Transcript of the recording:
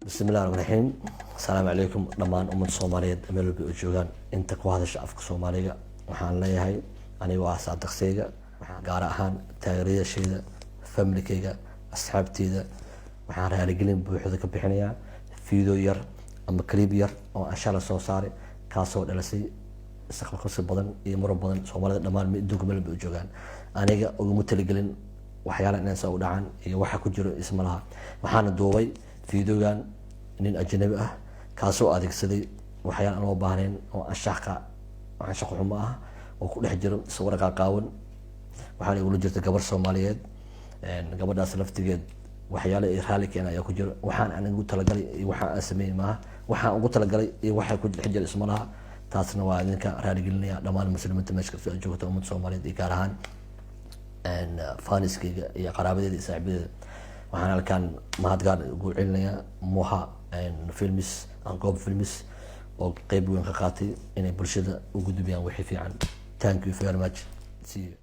Bismillahi raxmaan raxiim. Asalaamu calaykum dhammaan ummadda Soomaaliyeed meel walba oo joogaan. Inta ku hadasha afka Soomaaliga waxaan leeyahay, anigoo ah Saadiq Seyga, gaar ahaan taageerayaasheyda, familykeyga, asxaabteyda, waxaan raaligelin buuxda ka bixinayaa video yar ama clip yar oo aan shalay soo saaray, kaasoo dhalisay isqabqabsi badan iyo muran badan Soomaalida dhammaan adduunka meel walba oo joogaan. Aniga uguma talagelin waxyaala inay saa u dhacaan iyo waxa ku jiro isma laha. Waxaana duubay videogan nin ajnabi ah, kaasoo adeegsaday waxyaala aan loo baahnayn oo anshaxka anshax xumo ah oo ku dhex jiro sawir qaaqaawan. Waxaana igula jirta gabar Soomaaliyeed. Gabadhaas laftigeed waxyaala ay raali keena ayaa ku jiro. Waxaan aan ugu talagalay iyo waxaan aan sameeyey maaha. Waxaan ugu talagalay iyo waxa ku dhex jira isma laha. Taasna waa idinka raaligelinaya dhammaan muslimiinta meesha kastoo ay joogta, ummadda Soomaaliyeed iyo gaar ahaan fanskeyga iyo qaraabadeeda iyo saaxiibadeeda. Waxaan halkaan mahadgaar ugu celinayaa Muha Films and Goob Films oo qeyb weyn ka qaatay inay bulshada u gudbiyaan wixii fiican. Thank you very much, see you.